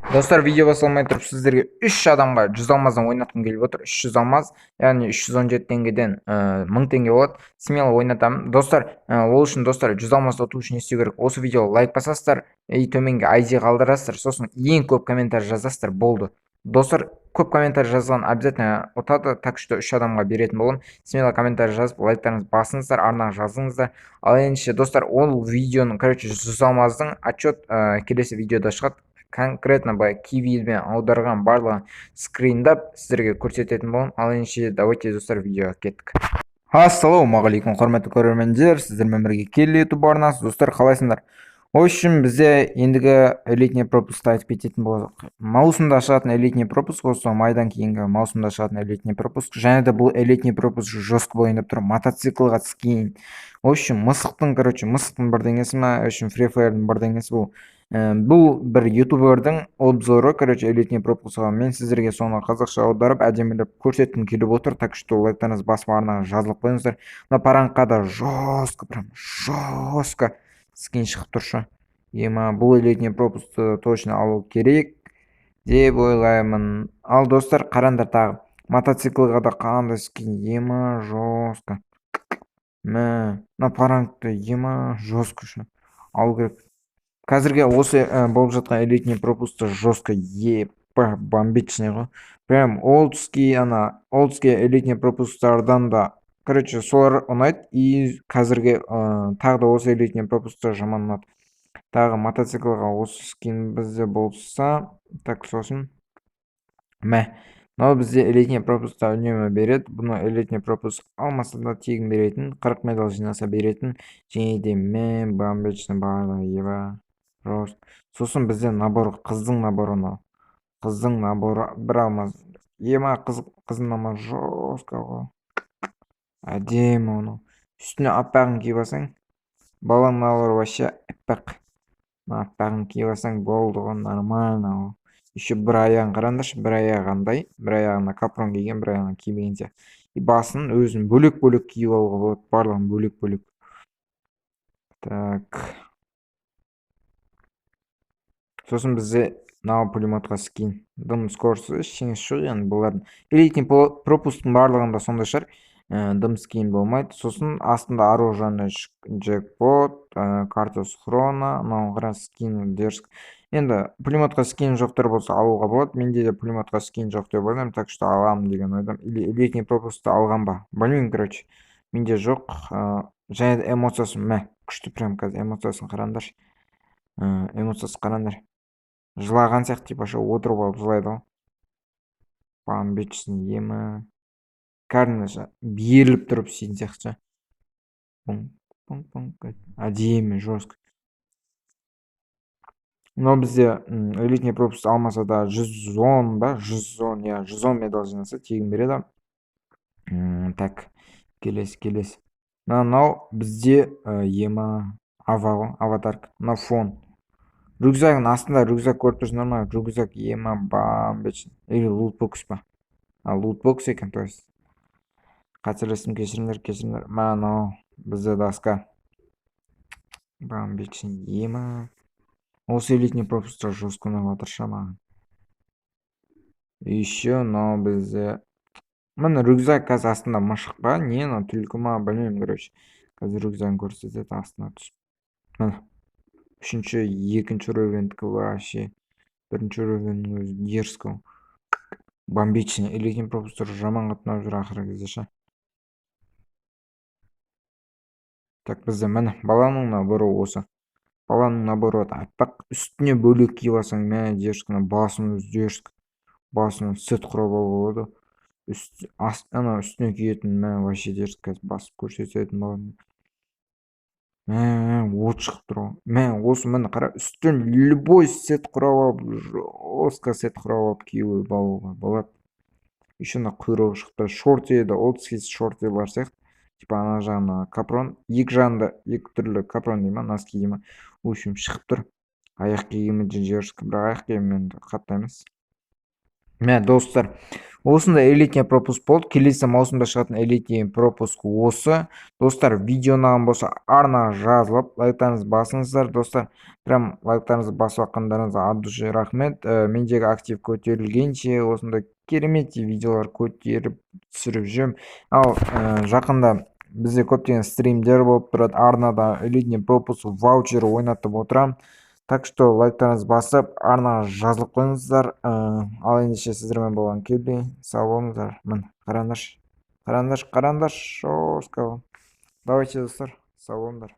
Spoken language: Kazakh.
Достар, видео басталмай тұрып, сіздерге 3 адамға 100 алмаздан ойнатқым келіп отыр. 300 алмаз, яғни 317 теңгеден 1000 теңге болады. Смело ойнатамын. Достар, ол үшін, достар, 100 алмаз ұту үшін не істеу керек? Осы видеоға лайк басасыздар и төменге ID қалдырасыздар, сосын ең көп комментарий жазасыздар, болды. Достар, көп комментарий жазған обязательно ұтады, так что 3 адамға беретін боламын. Смело комментарий жазып, лайктарыңызды басыңыздар, арнаға жазыңыздар. Ал ендеше, достар, ол видеоның, короче, 100 алмаздың отчет келесі видеода шығады. Конкретно былай кивимен аударған барлығын скриндап сіздерге көрсететін боламын. Ал ендеше, давайте, достар, видеоға кеттік. Ассалаумағалейкум, құрметті көрермендер, сіздермен бірге Келли Ютуб арнасы. Достар, қалайсыңдар? В общем, бізде ендігі элитный пропускты айтып кететін болсақ, маусымда шығатын элитный пропуск, осы майдан кейінгі маусымда шығатын элитный пропуск. Және де бұл элитный пропуск жестко болайын деп тұр. Мотоциклға скин, в общем, мысықтың, короче, мысықтың бірдеңесі ма, в общем, Free Fire'дың бірдеңесі бұл. Бұл бір ютубердің обзоры, короче, элитный пропускқа. Мен сіздерге соны қазақша аударып, әдемілеп көрсеткім келіп отыр. Так что лайктарыңызды басып, арнаға жазылып қойыңыздар. Мына парангқа да жестко, прям жестко скин шығып тұр шы. Ема, бұл элитный пропускты точно алу керек деп ойлаймын. Ал, достар, қараңдар, тағы мотоциклға да қандай скин, ема, жестко. Мә, мына парангты, ема, жестко шы, алу керек. Қазірге осы болып жатқан элитный пропускты жестко, епа, бомбичный ғой. Прям олдский, ана олдский элитный пропусктардан да, короче, солар ұнайды. И қазірге тағы да осы элитный пропусктар жаман ұнады. Тағы мотоциклға осы скин бізде болса. Так, сосын, мә, мынау бізде элитный пропускта үнемі береді. Бұны элитный пропуск алмаса да тегін беретін, 40 медаль жинаса беретін. Және де, мә, бомбичный барлығы, еба, просто. Сосын бізде набор, қыздың наборы мынау. Қыздың наборы бір алмаз. Ема, қыз, қыздың наборы жестко ғой, әдемі. Оны үстіне аппағын киіп алсаң, баланың наборы вообще аппақ. Мына аппағын киіп алсаң, болды ғой, нормально ғой. Еще бір аяғын қараңдаршы, бір аяғы қандай, бір аяғына капрон киген, бір аяғына кимеген сияқты. И басын өзін бөлек бөлек киіп алуға болады, барлығын бөлек бөлек. Так, сосын бізде мынау пулеметқа скин, дым скорості, ештеңесі жоқ. Енді бұлардың элитный пропусктың барлығында сондай шығар, дым скин болмайды. Сосын астында оружейный джекпот, карта схрона. Мынау қара скин дерзко. Енді пулеметқа скин жоқтар болса, алуға болады. Менде де пулеметқа скин жоқ деп ойлаймын, так что аламын деген ойдамын. Или элитный пропускты алған ба, білмеймін, короче, менде жоқ. Және де эмоциясы, мә, күшті прям. Қазір эмоциясын қараңдаршы, эмоциясын қараңдар. Жылаған сияқты, типа ше, отырып алып жылайды ғой, бомбичный. Ема, кәдімгі беріліп тұрып істейтін сияқты ше. Пың пың, әдемі, жестко. Мынау бізде элитный пропуск алмаса да, 110 ба, 110, иә, 110 медаль жинаса, тегін береді. Так, келесі, келесі. Мынау бізде, ема, ава ғой, аватарка. Мынау фон, рюкзагының астында рюкзак көріп тұрсыңдар ма? Рюкзак, ема, бомбичный. Или лутбокс па? А, лутбокс екен, то есть қателестім, кешіріңдер, кешіріңдер. Мынау бізде доска, бомбичный. Ема, осы элитный пропусктар жестко ұнап жатыр ша маған. Еще мынау бізде, міне, рюкзак. Қазір астында мышық па, не мынау, түлкі ма, білмеймін. Короче, қазір рюкзагын көрсетеді астына түсіп. Міне, үшінші, екінші уровеньдікі вообще, бірінші уровеньнің өзі дерзко, бомбичный. Элитный пропусктар жаман қатты ұнап жүр ақырғы кезде ше. Так, бізде, міне, баланың наборы. Осы баланың наборы аппақ, үстіне бөлек киіп алсаң, мә, дерзко. Басының өзі дерзко, басына сет құрап алуға болады. Ана үстіне киетін, мә, вообще дерзко. Қазір басып көрсететін боламын. Мә, от шығып тұр ғой. Мә, осы, міне, қара, үстін любой сет құрап алып, жестко сет құрап алып киюге алуға болады. Еще мына құйрығы шығып тұр, шорты еді, олдский шортылар сияқты, типа ана жағына капрон, екі жағында екі түрлі капрон дей ма, носки дей ма, в общем, шығып тұр. Аяқ киімі де дерзко, бірақ аяқ киімі енді қатты емес. Мә, достар, осындай элитный пропуск болды. Келесі маусымда шығатын элитный пропуск осы. Достар, видео ұнаған болса, арнаға жазылып, лайктарыңызды басыңыздар. Достар, прям лайктарыңызды басып жатқандарыңызға от души рахмет. Мендегі актив көтерілгенше, осындай керемет видеолар көтеріп түсіріп жүремін. Ал жақында бізде көптеген стримдер болып тұрады арнада, элитный пропуск, ваучер ойнатып отырамын. Так что лайктарыңызды басып, арнаға жазылып қойыңыздар. Ал ендеше, сіздермен болған Келли. Сау болыңыздар. Міне, қараңдаршы, қараңдаршы, қараңдаршы, жестко. Давайте, достар, сау болыңдар.